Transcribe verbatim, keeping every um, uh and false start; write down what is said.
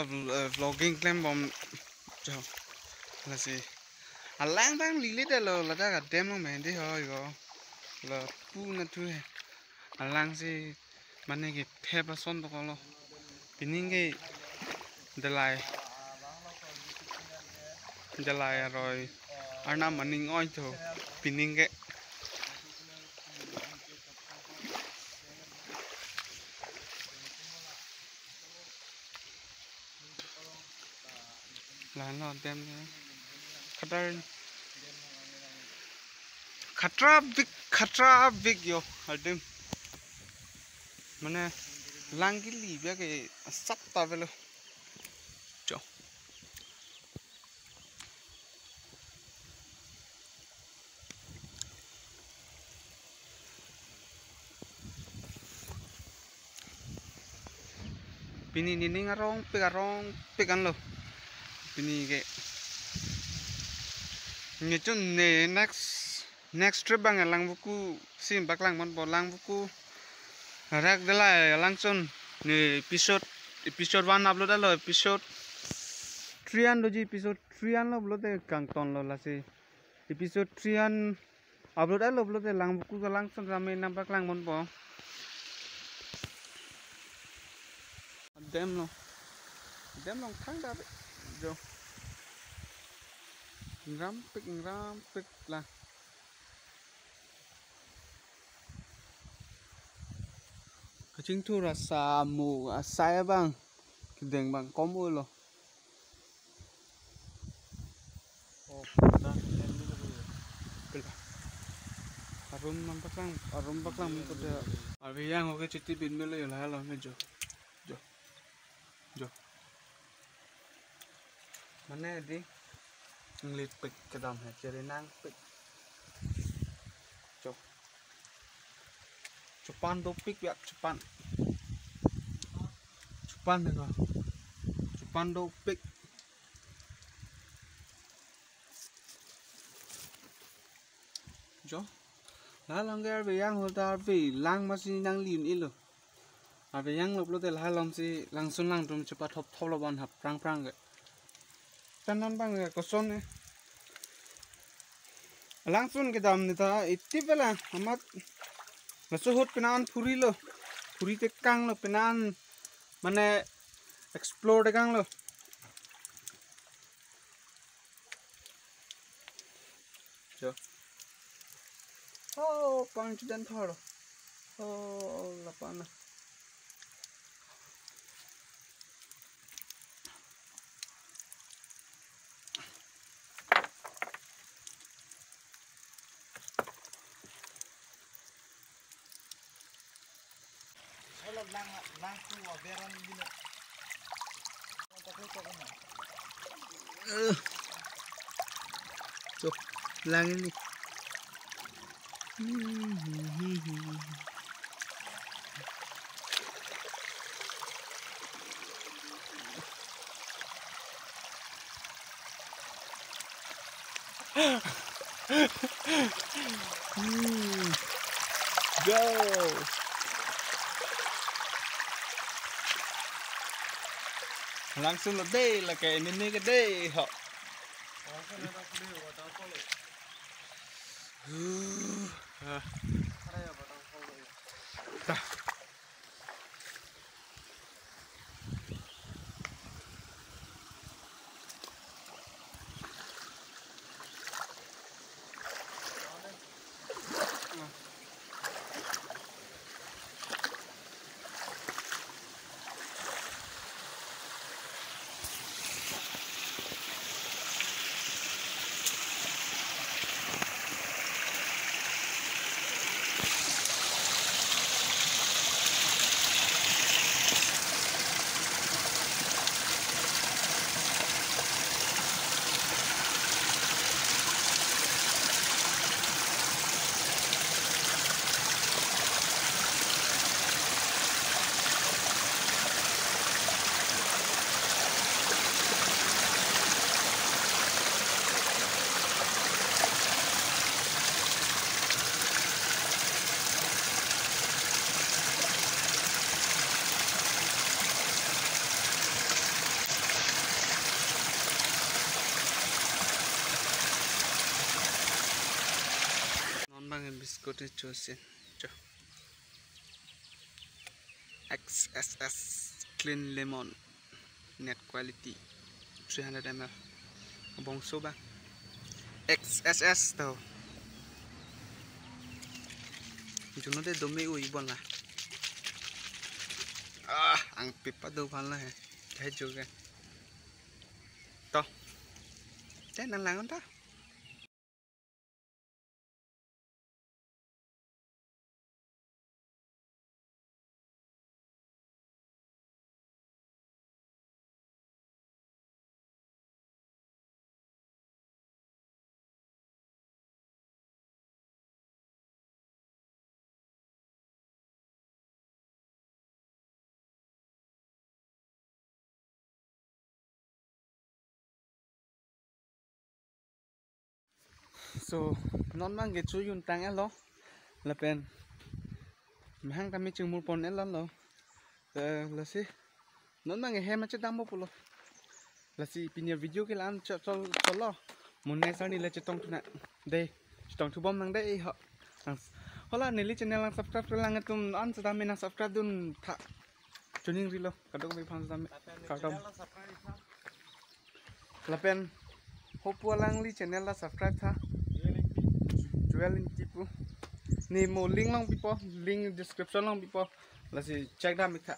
Vl-, eh, vlogging klembom jo. Lasi alang abang lile detlo, ladak adem along mehdi ho yo. Lapu nathu he. Alangsi mane kephep ason dokoklo. Pining ke delai, delai aroi arnam aning oi tho. Pining ke lahenlo adem ke. Khatra, khatra big, khatra big yo adem. Mane lang kili bia ke asap ta avelo. Jo. Pini nening arongpik, arongpik anlo. Pini ke. Nechun ne next, next trip abang Langvoku si nangpaklang ponpo, Langvoku. Rak delai alangsun ne episode, episode one upload lo, episode three an doji, episode three anlo upload te kangtonlo lasi. Episode three an upload lo, upload te Langvoku alangsun rame nangpaklang ponpo. Dam lo. Dam along thangta ave. Jo. Ingrampik, ingrampik la. Kachingthur asai mo, asai abang. Kedeng abang kom olo. Oh, arum nangpaklang, arum paklang mungko da. Arve yang oke chiti bin melo yo, lahelo me jo. Jo. Jo. Mane di nglipik kedam he, cheri nangpik. Jo. Chupan dopik ya, chupan. Chupan dena. Chupan dopik. Jo. La along ke arve yang hol ta arve lang masi nanglim ilo. Arve yang lo pulote la alongsi langsun langtum chepathopthoplo, ban hap prangprang ke. Tanan abang ke koson ne. Langsun kedam ne ta itip bela amat. Laso ahut penan phurilo. Phuri tekanglo penan, mane explore tekanglo. Jo. Oh, pang chidan thor. Oh, lapu na. Eh. Tuh, lang ini. Hmm. Go. Langsun lo dei, lake ini ke dei ho. Huh. Ah. Dah. Photo chosen. Cho. X S S clean lemon, net quality, three hundred M L. Bongso ba. X S S to. Juno de dome ui bon la. Ah, ang pipa do bhal la he. Jai jo ke. To. Te nang lang ta. So, non abang ke chu jun tang elo. Lapen mahang kami chingmur pon elo lo. Eh, lasi non abang ke hem ache dam bo pulo. Lasi pini video ke la-an cho-, chol-, cholo. Monai sar ni le chetong thu nang. Dei, chetong thu bom nang dei ho. Nang s-, hala neli channel nang subscribe lang atum an sedam nang subscribe dun tha. Chuning rilo, kadokave aphan sedam. Kardom. Lapen hopu alangli channel la subscribe tha. Joel Ingti pu. Ne mo link along pipo, link description along pipo. Lasi check dam ik tha.